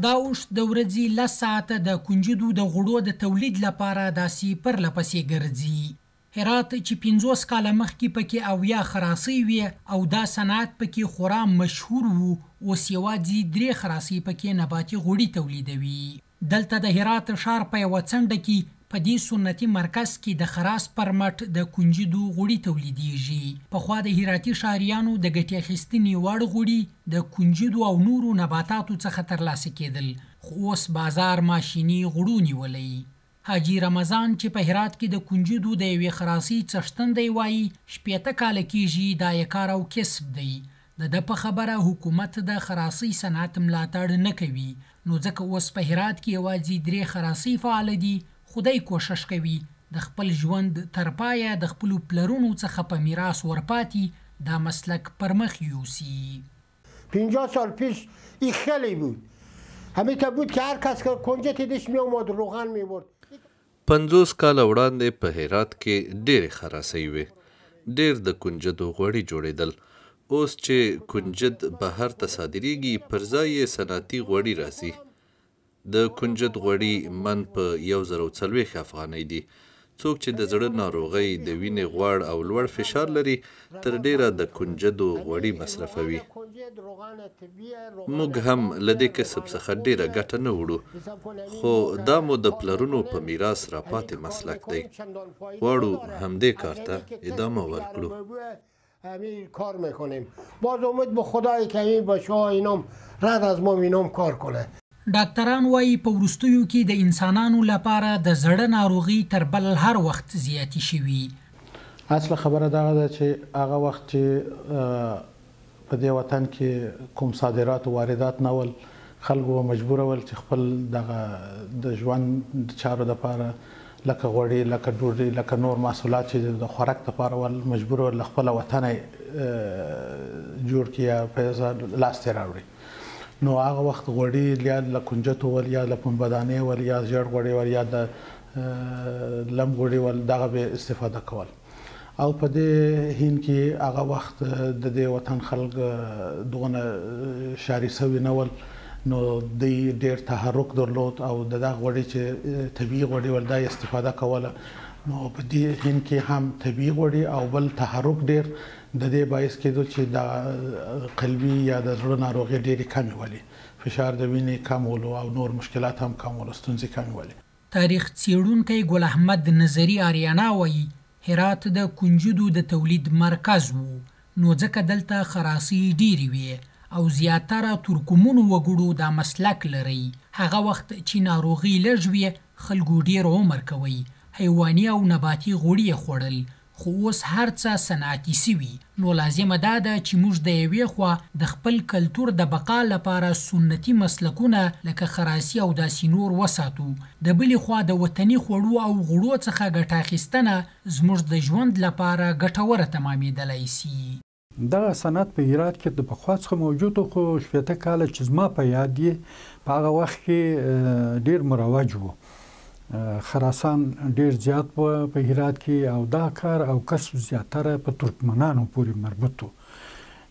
دا اوښ د ورځې لس ساعته د کنجدو د غوړو د تولید لپاره داسې پرله پسې ګرځي. هرات چې 50 کاله مخکې پکې 70 خراصۍ وې او دا صنعت پکې خورا مشهور و، اوس یوازې درې خراصۍ پکې نباتي غوړي تولیدوي. دلته د هرات ښار په یوه څنډه کې په دې سنتي مرکز کې د خراس پر مټ د کنجدو غوړي تولیدېږي. پخوا د هراتي ښاریانو د ګټې اخیستنې وړ غوړي د کنجدو او نورو نباتاتو څخه ترلاسه کېدل، خو اوس بازار ماشیني غوړو نیولی. حاجي رمضان چې په هرات کې د کنجدو د یوې خراصۍ څښتن دی وایي، 60 کاله کېږي دا یې کار او کسب دی. د ده په خبره حکومت د خراصۍ صنعت ملاتړ نه کوي، نو ځکه اوس په هرات کې یوازې درې خراصۍ فعاله دي، خو دی کوښښ کوي د خپل ژوند تر پایه د خپلو پلرونو څخه په میراث ورپاتې دا مسلک پر مخ یوسي. 50 سال پیش این خیلی بود، همین تا بود که هر کس که کنجد دش می اومد روغن می برد. 50 کاله وړاندې په هرات کې ډېرې خراصۍ وې، ډېر د کنجدو غوړي جوړېدل. اوس چې کنجد بهر ته صادرېږي، پر ځای یې صنعتي غوړي راځي. د کنجد غوړي من په 1040 افغانۍ دي. څوک چې د زړه ناروغۍ، د وینې غوړ او لوړ فشار لري، تر ډېره د کنجدو غوړي مصرفوي. موږ هم له دې کسب څخه ډېره ګټه نه وړو، خو دا مو د پلرونو په میراث راپاتې مسلک دی. غواړو همدې کار ته ادامه ورکړو. کار میکنیم، باز امید به خدای که این بچه ها اینام رد از ما اینام کار کنه. ډاکتران وایي په وروستیو کې د انسانانو لپاره د زړه ناروغي تر بل هر وخت زیاتې شوي. اصل خبره دغه ده چې هغه وخت چې په دې وطن کې کوم صادرات او واردات نه ول، خلکو به مجبوره ول چې خپل دغه د ژوند د چارو دپاره لکه غوړي، لکه ډوډۍ، لکه نور محصولات چې د خوراک دپاره ول، مجبور ول له خپله وطنه جوړ کړي یا پیسه لاسته یې راوړي. نو هغه وخت غوړي یا له کنجتو ول، یا له پنبهدانې ول، یا ژیړ غوړي ول، یا د لم غوړي ول، دغه به استفاده کول. او په دې هند کې هغه وخت د دې وطن خلک دغونه شاري سوي نه ول، نو دوی ډېر تحرک درلود او د دغه غوړي چې طبیعي غوړي ول دا یې استفاده کوله. نو په دې هند کې هم طبیعي غوړي او بل تحرک ډېر د دې باعث کېدو چې د قلبي یا د زړه ناروغۍ ډېرې کمې ولې، فشار د وینې کم ولو او نور مشکلات هم کم ولو، ستونزې کمې ولې. تاریخ څېړونکی ګل احمد نظري آریانا وایي هرات د کنجدو د تولید مرکز و، نو ځکه دلته خراصۍ ډېرې وې او زیاتره ترکمنو وګړو دا مسلک لري. هغه وخت چې ناروغۍ لږ وې، خلکو ډېر عمر کوی، حیواني او نباتي غوړي یې خوړل، خو اوس هر څه صنعتي سوي، نو لازمه دا ده چې موږ د یوې خوا د خپل کلتور د بقا لپاره سنتي مسلکونه لکه خراصي او داسې نور وساتو، د بلې خوا د وطني خوړو او غوړو څخه ګټه اخیستنه زموږ د ژوند لپاره ګټوره تمامېدلی سي. دغه صنعت په هرات کې د پخوا څخه موجود و، خو 60 کاله چې زما په یاد دي په هغه وخت کې ډېر مروج و. خراسان ډېر زیات و په هرات کې او دا کار او کسب زیاتره په ترکمنانو پورې مربوط و.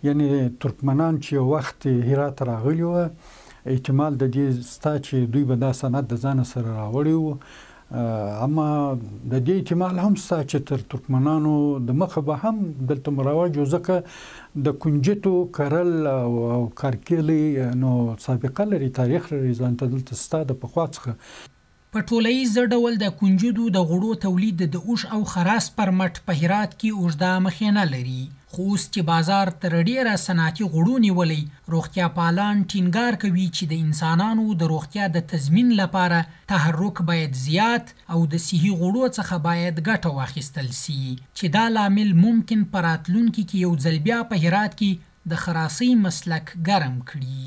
یعنی ترکمنان چې یو وخت هرات راغلي وه، احتمال د دې سته چې دوی به دا صنعت د ځانه سره راوړی و، اما د دې احتمال هم سته چې تر ترکمنانو د مخه به هم دلته مروج و، ځکه د کنجتو کرل او کرکیلې نو سابقه لري، تاریخ لري، ځان ته دلته سته د پخوا څخه. په ټولیز ډول د کنجدو د غوړو تولید د اوښ او خراس پر مټ په هرات کې اوږده مخینه لري، خو اوس چې بازار تر ډېره صنعتي غوړو نیولی، روغتیا پالان ټینګار کوي چې د انسانانو د روغتیا د تضمین لپاره تحرک باید زیات او د صحي غوړو څخه باید ګټه واخیستل سي، چې دا لامل ممکن په راتلونکي کې یو ځل بیا په هرات کې د خراصۍ مسلک ګرم کړي.